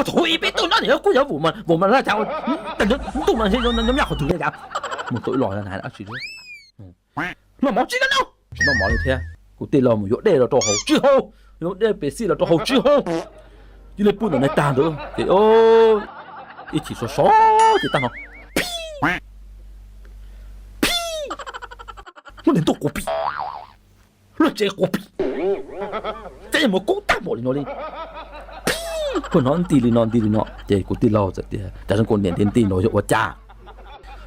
Thaum ub peb tuaj nyob ntawm no kuj yog vum mas, vum mas laj cas, ntuj no nyob qhov twg li cas. Mus tau ib los na, tsis noj mov tsis noj, tsis noj mov li thiab. Kuv tij laug mus yuav dej los rau haus tsis haus, yuav dej Pepsi los rau haus tsis haus. Cia li pw ntawm no tag ntawd ces ib chim sov sov ces tag no, muab niag ntuj quas pim, luag tsev quas pim, txawm yuav mus kub tag npaum li no li. Pheej hnov nti li no nti li no ces kuv tij laug txawm tias, cas zoo kuv niam nti nti no yog ua cas?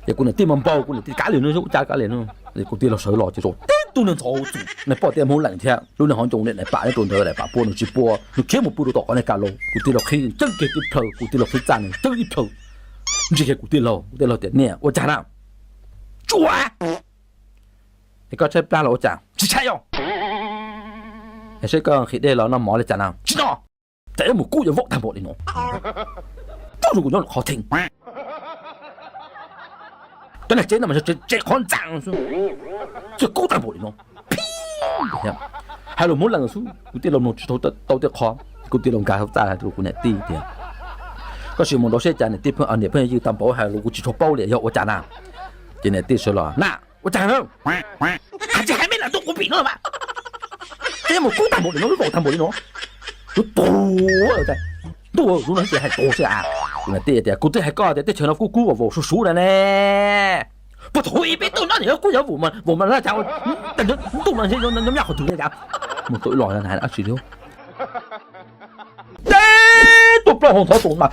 Ces kuv niam tij mas npau, kuv niam tij kav liam no yog ua cas kav liam no. Ces kuv tij laug sawv los ces zaum tib tug niag ntxhov hauv txwm, niag poj tiaj Hmoob Leem thiab lub niag hov ncoo niam daim pam nyob rau ntawd, daim pam pua nws tsis pua, nws khiav mus pw rau tom qhov niag ka laus. Kuv tij laug qhib txeeb kiag ib plhaw, kuv tij laug qhib txaj nws txeeb ib plhaw, ntsia kiag kuv tij laug, kuv tij laug tias, niam, ua cas na? Tsuas. Es koj tshaib plab los ua cas? Tsis tshaib os. Es seb koj nqhis dej los noj mov li cas na? Tsis noj. Cas yuav mus kub yuav vaum tag npaum li no. Tub zoo kuv nyob qhov theem. Cov niag tsev no mas tsev qhov ntxaa xwb, txawj kub tag npaum li no. Hais lus Hmoob Leem xwb kuv tij laug mloog tsis tau tej qho. Kuv tij laug nkag hauv txaj hais rau kuv niam tij tias, koj sim mus nrau seb cas niam tij, niam pheej ywj tag npaum hais lus kuv tsis tshua paub li yog ua cas na. Ces niam tij sawv los na, ua cas na? Hais tsis hais me lam ntuj quas pim no los mas, cas yuav mus kub tag npaum li no, lub vaum tag npaum li no. Lub tus, ntuj, lub no ces hais tus xwb a. Kuv niam tij tias, kuv twb hais koj tias teb chaws no kub kub vaum vaum suv suv na ne. Puag thaum ub peb tuaj nyob ntawm no kuj yog vum mas, vum mas laj cas, ntuj no nyob qhov twg li cas. Mus tau ib los na, tsis li. Teb tuaj plaub hau ntxhov toom mas,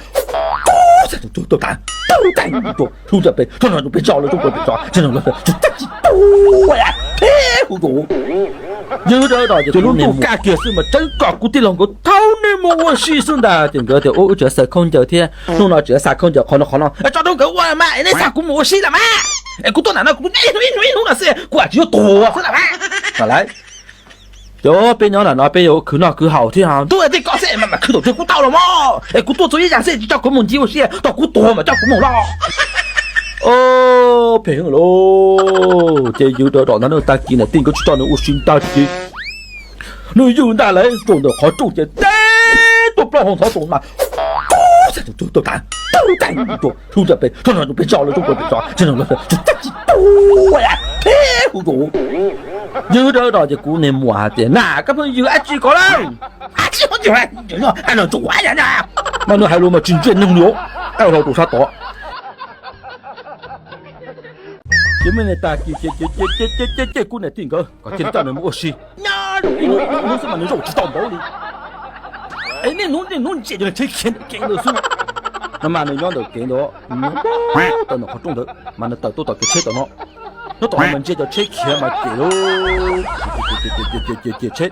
hlub nram pes, pes tso lawv tub pes tso, tsis tu, hu hu ces lub ntuj kaj kiag xwb mas tseeb kom kuv tij laug nkawd thaub nej mus ua si xwb ntag. Ces nkawd tias, ua, wb tseem xaws khaub ncaws thiab, hnub no tseem xaws khaub ncaws qhov no qhov no, tso rau nkawd ua mas, es nej xa kuv mus ua si lawm mas, es kuv tuaj nram no kuv ib hnub ib hnub ib hnub no xwb, kuv tsis yuav tuag xwb lawm mas. Lawv ces peb nyob nram no peb yuav khwv noj khwv haus thiab, ntuj, tej koj xwb mas mam khwv thaum twg kuv tau los mas, es kuv tuaj txhua ib yaam xwb tsis tso kuv mus ncig ua si, thaum kuv tuag mam coj kuv mus los. Phem lauj, ces ywj rawv rom ntag, tag kis niam tij nkawd tsis tso nws ua si ntag ces nws ywj ntag lauj, tsaus ntawm qhov rooj ces teb tuaj plaub hau ntxhov toom mas, hlub nram pes, pes tso lawv tub pes tso, tsis tu, ywj rawv rom ces kuv niag muam hais tias, na koj pheej ywj dab tsi ko lawm? Mas nws hais lus mas tsis ntsia neeg li, qab hlau rau sab tod. Ces muaj ib tag kis ces kuv niam tij nkawd kom cia li coj nws mus ua si, nyob zoo ib hnub xwb mas nws zaum tsis tau npaum li. Es niaj hnub niaj hnub ntsia cov tsheb khiav ntawm kev ntawd xwb. No mas nws nyob ntawm kev ntawd, nws nyob tawm ntawm qhov rooj ntawd mas nws tawm tuaj tom kev tsheb tom no. Nyob tom no mas ntsia cov tsheb khiav mas cem lauj, cem tsheb.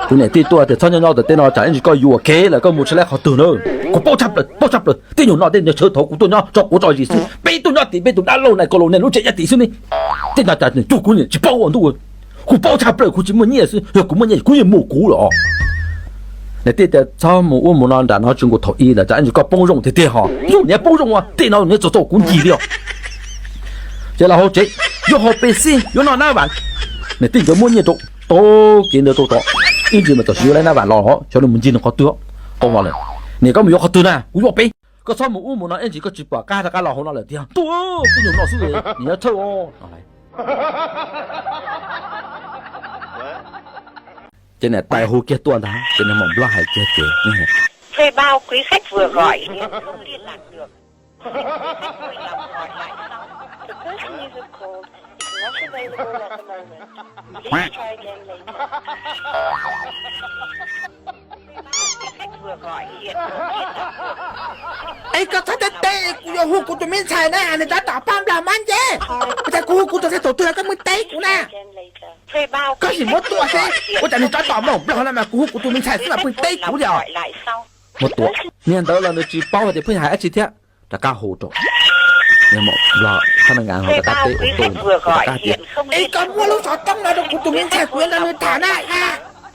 Kuv niam tij tuaj tias, txhob nyob nyob tom tej no, tsam ib ntsis koj yuam kev lawm koj mus tsis laib qhov twg na. Kuv paub tshaj plaws, paub tshaj plaws, tej nyuag no tej nyuag chaw thaum kuv tuaj nyob tso quav tso zis xwb, peb tuaj nyob tim peb tus dab laug na, ko laus na lub tsev nyob tim xwb ne. Tej no cas nws cuag kuv niam tsis paub ua ntuj. Kuv paub tshaj plaws, kuv tsis muaj nyiaj xwb, yog kuv muaj nyiaj kuv yeej muag kuv lawm. Niam tij tias, txhob mus ub mus no nram no, tsis nkaus thaum ub lawm, tsam ib ntsis koj poob zoo tiag tiag hos. Yus niam poob zoo ua tej no niam txom txom kuv ncig li os. Ces los hauv tsev, yuav haus Pepsi, yuav noj nab vas. Niam tij nkawd muab nyiaj rau, tau kev ntawd rau tod, ib ntsis mas tam sim yuav laib nab vas los, xyov nws mus ncig nws qhov twg. Tau no lawm, niam koj mus yuav qhov twg na, kuv yuav peb. Koj txhob mus ub mus no ib ntsis koj tsis pom qab rov qab los hauv no lawm tiag. Ntuj, tej nyuag no xwb, niam yuav txhawj os. Ces niam tais hu kiag tuaj ntag, ces niag maum nplog hais kiag ces, Es koj txhob teb teb, kuv yuav hu kuv tus me ntxhais na, nws tab tom poj nplog mab nce. Ua cas kuv hu kuv tus ntxhais thaum twg los koj pheej teb kuv na? Koj sim muab tua seb, ua cas nws tab tom maum nplog no mas kuv hu kuv tus me ntxhais xwb mas pheej teb kuv li os. Muab tua. Niag ntawd los nws tsis paub hais tias pheej hais dab tsi thiab, rov qab hu rau. Niag maum nplog hab na, rov qab teb ua tu, rov qab tias, es koj muab lub xov tooj no rau kuv tus me ntxhais, kuv yuav nrog nws tham na.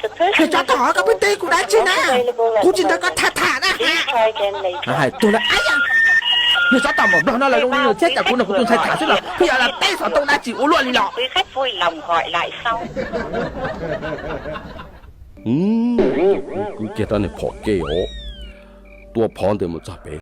Niag tsov tom, koj pheej teb kuv dab tsi na? Kuv tsis nrog koj tham tham na. Hais tuag lawm, niag tsov tom maum nplog no los zoo li nws thiab, cas kuv nrog kuv tus ntxhais tham xwb los pheej yuav los teb xov tooj dab tsi ua luaj li los. Kuv kiag rab niag phom ke os. tua phov ntawd mus txog pem